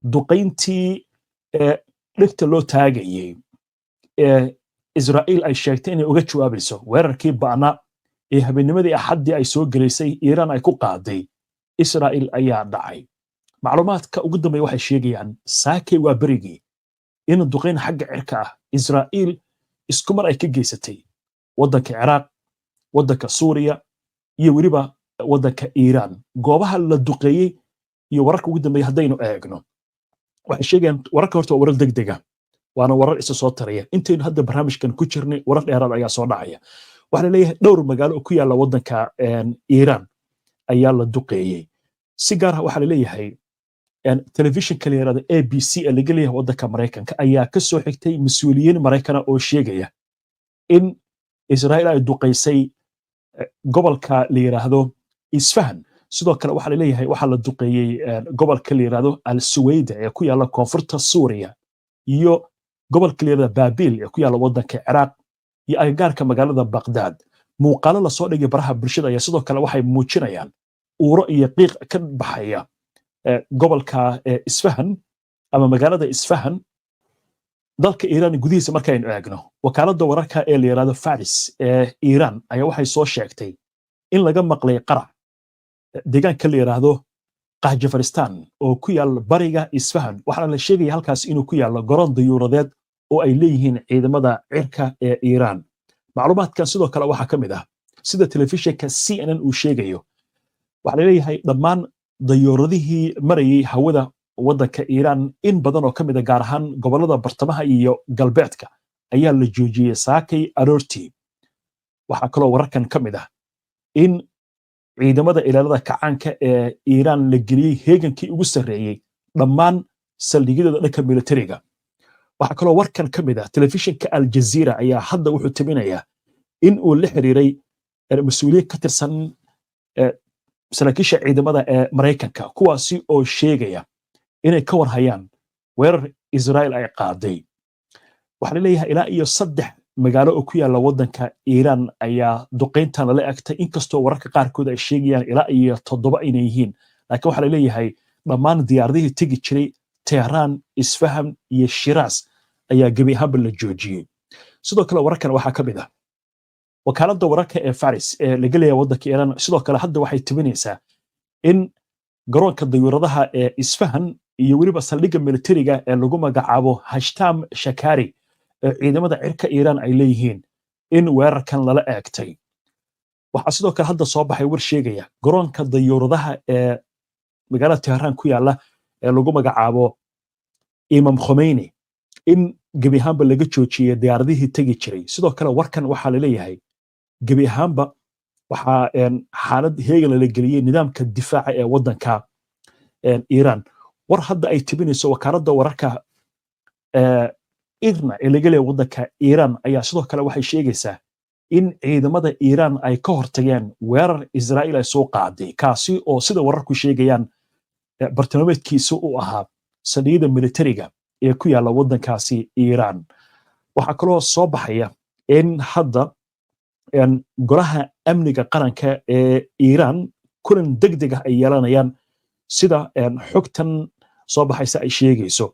Duqayntii dhegta loo taagayey ee Israa'iil ay sheegtay inay uga jawaabayso weerarkii ba'na ee habeennimadii Axaddii ay soo gelaysay Iiraan ay ku qaaday Israa'iil ayaa dhacay. Macluumaadka ugu dambeeya waxay sheegayaan saakay waa berigii in duqayn xagga cirka ah Israa'iil isku mar ay ka geysatay waddanka Ciraaq, waddanka Suuriya iyo weliba waddanka Iiraan. Goobaha la duqeeyey iyo wararka ugu dambeeya haddaynu eegno, waxay sheegayaan wararka horta waa warar degdega, waana warar isa soo taraya. Intaynu hadda barnaamijkan ku jirnay, warar dheeraad ayaa soo dhacaya. Waxaa la leeyahay dhowr magaalo oo ku yaalla waddanka Iiraan ayaa la duqeeyey. Si gaar ah waxaa la leeyahay telefishinka la yirahdo ABC ee laga leeyahay waddanka Maraykanka ayaa ka soo xigtay mas-uuliyiin Maraykana oo sheegaya in Israa'iil ay duqaysay gobolka la yiraahdo Isfahan. Sidoo kale waxaa la leeyahay waxaa la duqeeyey gobolka la yiraahdo Al Suweyda ee ku yaalla koonfurta Suuriya iyo gobolka la yirahdo Baabil ee ku yaalla waddanka Ciraaq iyo agagaarka magaalada Baqdaad. Muuqaalo lasoo dhigay baraha bulshada ayaa sidoo kale waxay muujinayaan uuro iyo qiiq ka baxaya gobolka Isfahan ama magaalada Isfahan. Dalka Iiraan gudihiisa markaynu eegno, wakaaladda wararka ee la yirahdo Faris ee Iiraan ayaa waxay soo sheegtay in laga maqlay qarax deegaanka la yiraahdo Qahjafaristan oo ku yaal bariga Isfahan. Waxaana la sheegaya halkaas inuu ku yaallo garoon dayuuradeed oo ay leeyihiin ciidamada cirka ee Iiraan. Macluumaadkan sidoo kale waxaa ka mid ah, sida telefishinka CNN uu sheegayo, waxaa la leeyahay dhammaan dayuuradihii marayay hawada waddanka Iiraan in badan oo ka mid a, gaar ahaan gobollada bartamaha iyo galbeedka, ayaa la joojiyey saakay aroortii. Waxaa kaloo wararkan ka mid ah in ciidamada ilaalada kacaanka ee Iiraan la geliyey heegankii ugu sarreeyey dhammaan saldhigyadooda dhanka militariga. Waxaa kaloo warkan ka mid ah, telefishinka Al Jazeera ayaa hadda wuxuu tabinayaa in uu la xiriiray mas-uuliyiin ka tirsan saraakiisha ciidamada ee Maraykanka, kuwaasi oo sheegaya inay ka warhayaan weerar Israa'il ay qaaday. Waxaa la leeyahay ilaa iyo saddex magaalo oo ku yaalla waddanka Iiraan ayaa duqayntan lala egtay, inkastoo wararka qaarkood ay sheegayaan ilaa iyo toddoba inay yihiin. Laakiin waxaa la leeyahay dhammaan diyaaradihii tegi jiray Tehraan, Isfahan iyo Shiraas ayaa gebi ahaanba la joojiyey. Sidoo kale wararkan waxaa ka mid ah, wakaaladda wararka ee Faris ee laga leeyahay waddanka Iiraan sidoo kale hadda waxay tibinaysaa in garoonka dayuuradaha ee Isfahan iyo weliba saldhigga militariga ee lagu magacaabo Hashtam Shakari ee ciidamada cirka Iiraan ay leeyihiin in weerarkan lala eegtay. Waxaa sidoo kale hadda soo baxay war sheegaya garoonka dayuuradaha ee magaalada Tehraan ku yaalla ee lagu magacaabo Imam Khomeini in gebi ahaanba laga joojiyey diyaaradihii tegi jiray. Sidoo kale warkan waxaa laleeyahay gebi ahaanba waxaa xaalad heegan lala geliyey nidaamka difaaca ee waddanka Iiraan. War hadda ay tibinayso wakaaladda wararka IRNA ee laga leeyahay waddanka Iiraan ayaa sidoo kale waxay sheegaysaa in ciidamada Iiraan ay ka hortageen weerar Israa'iil ay soo qaaday, kaasi oo sida wararku sheegayaan bartilmaameedkiisa uu ahaa saldhigyada militariga ee ku yaalla waddankaasi Iiraan. Waxaa kaloo soo baxaya in hadda Golaha Amniga Qaranka ee Iiraan kulan degdeg ah ay yeelanayaan, sida xogtan soo baxaysa ay sheegayso.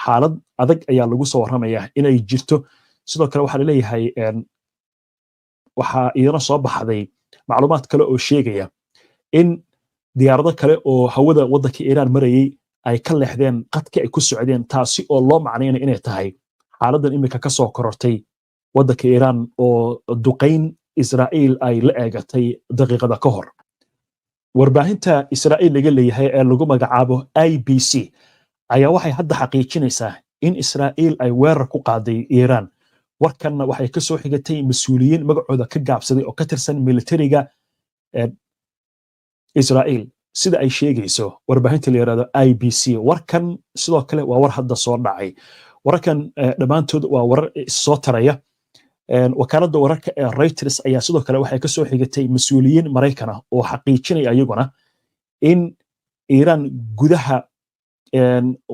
Xaalad adag ayaa lagu soo warramayaa inay jirto. Sidoo kale waxaa laleeyahay waxaa iyana soo baxday macluumaad kale oo sheegaya in diyaarado kale oo hawada waddanka Iiraan marayay ay ka leexdeen qadka ay ku socdeen, taasi oo loo macnaynaya inay tahay xaaladdan iminka ka soo korortay waddanka Iiraan oo duqayn Israa'iil ay la eegatay daqiiqada ka hor. Warbaahinta Israa'iil laga leeyahay ee lagu magacaabo IBC ayaa waxay hadda xaqiijinaysaa in Israa'iil ay weerar ku qaaday Iiraan. Warkanna waxay ka soo xigatay mas-uuliyiin magacooda ka gaabsaday oo ka tirsan militariga Israa'iil, sida ay sheegayso warbaahinta la yirahdo IBC. Warkan sidoo kale waa war hadda soo dhacay. Wararkan dhammaantood waa warar soo taraya. Wakaaladda wararka ee Reuters ayaa sidoo kale waxay ka soo xigatay mas-uuliyiin Maraykan ah oo xaqiijinaya iyaguna in Iiraan gudaha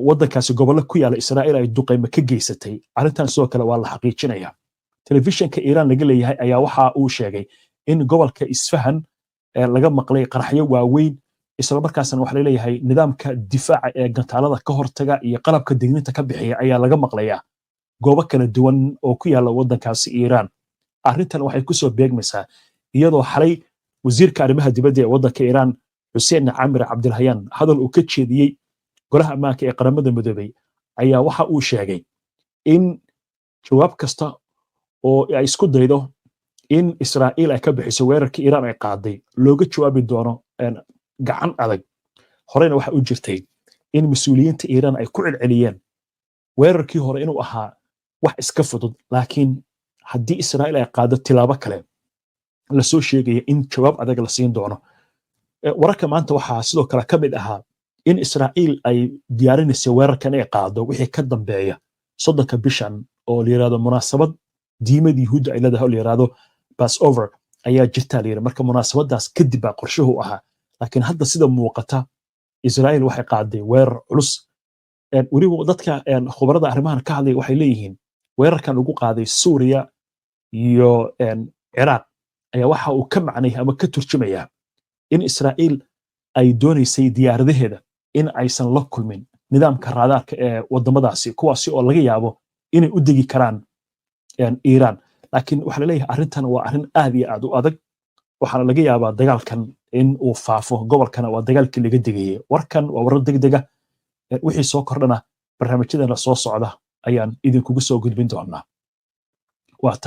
waddankaasi gobollo ku yaala Israa'iil ay duqaymo ka geysatay. Arrintan sidoo kale waa la xaqiijinaya. Telefishinka Iiraan laga leeyahay ayaa waxa uu sheegay in gobolka Isfahan laga maqlay qaraxyo waaweyn. Isla markaasna waxaa laleeyahay nidaamka difaaca ee gantaalada ka hortaga iyo qalabka digniinta ka bixiya ayaa laga maqlayaa goobo kala duwan oo ku yaalla waddankaasi Iiraan. Arrintan waxay kusoo beegmaysaa iyadoo xalay wasiirka arrimaha dibadda ee waddanka Iiraan, Xuseen Camir Cabdilhayaan, hadal uu ka jeediyey Golaha Ammaanka ee Qaramada Midoobey ayaa waxa uu sheegay in jawaab kasta oo ay isku daydo in Israa'iil ay ka bixiso weerarkii Iiraan ay qaaday looga jawaabi doono gacan adag. Horeyna waxa u jirtay in mas-uuliyiinta Iiraan ay ku celceliyeen weerarkii hore inuu ahaa wax iska fudud, laakiin haddii Israa'iil ay qaado tilaabo kale lasoo sheegaya in jawaab adag la siin doono. Wararka maanta waxaa sidoo kale ka mid ahaa in Israa'iil ay diyaarinaysa weerarkan ay qaado wixii ka dambeeya 30-ka bishan, oo la yirahdo munaasabad diimada Yuhuudda ay leedahay oo la yirahdo Passover ayaa jirtaa la yidhi. Marka munaasabadaas kadib baa qorshuhu ahaa, laakiin hadda sida muuqata Israa'iil waxay qaaday weerar culus. Weliba dadka khubarada arrimahan ka hadlaya waxay leeyihiin weerarkan ugu qaaday Suuriya iyo Ciraaq ayaa waxa uu ka macnay ama ka turjumayaa in Israa'iil ay doonaysay diyaaradaheeda in aysan la kulmin nidaamka raadaarka ee waddamadaasi, kuwaasi oo laga yaabo inay u degi karaan Iiraan. Laakiin waxaa laleeyahay arrintan waa arrin aad iyo aad u adag, waxaana laga yaabaa dagaalkan in uu faafo gobolkana. Waa dagaalkii laga degayay. Warkan waa warar degdega. Wixii soo kordhana barnaamijyadana soo socda ayaan idinkugu soo gudbin doonaa. Waa tahay.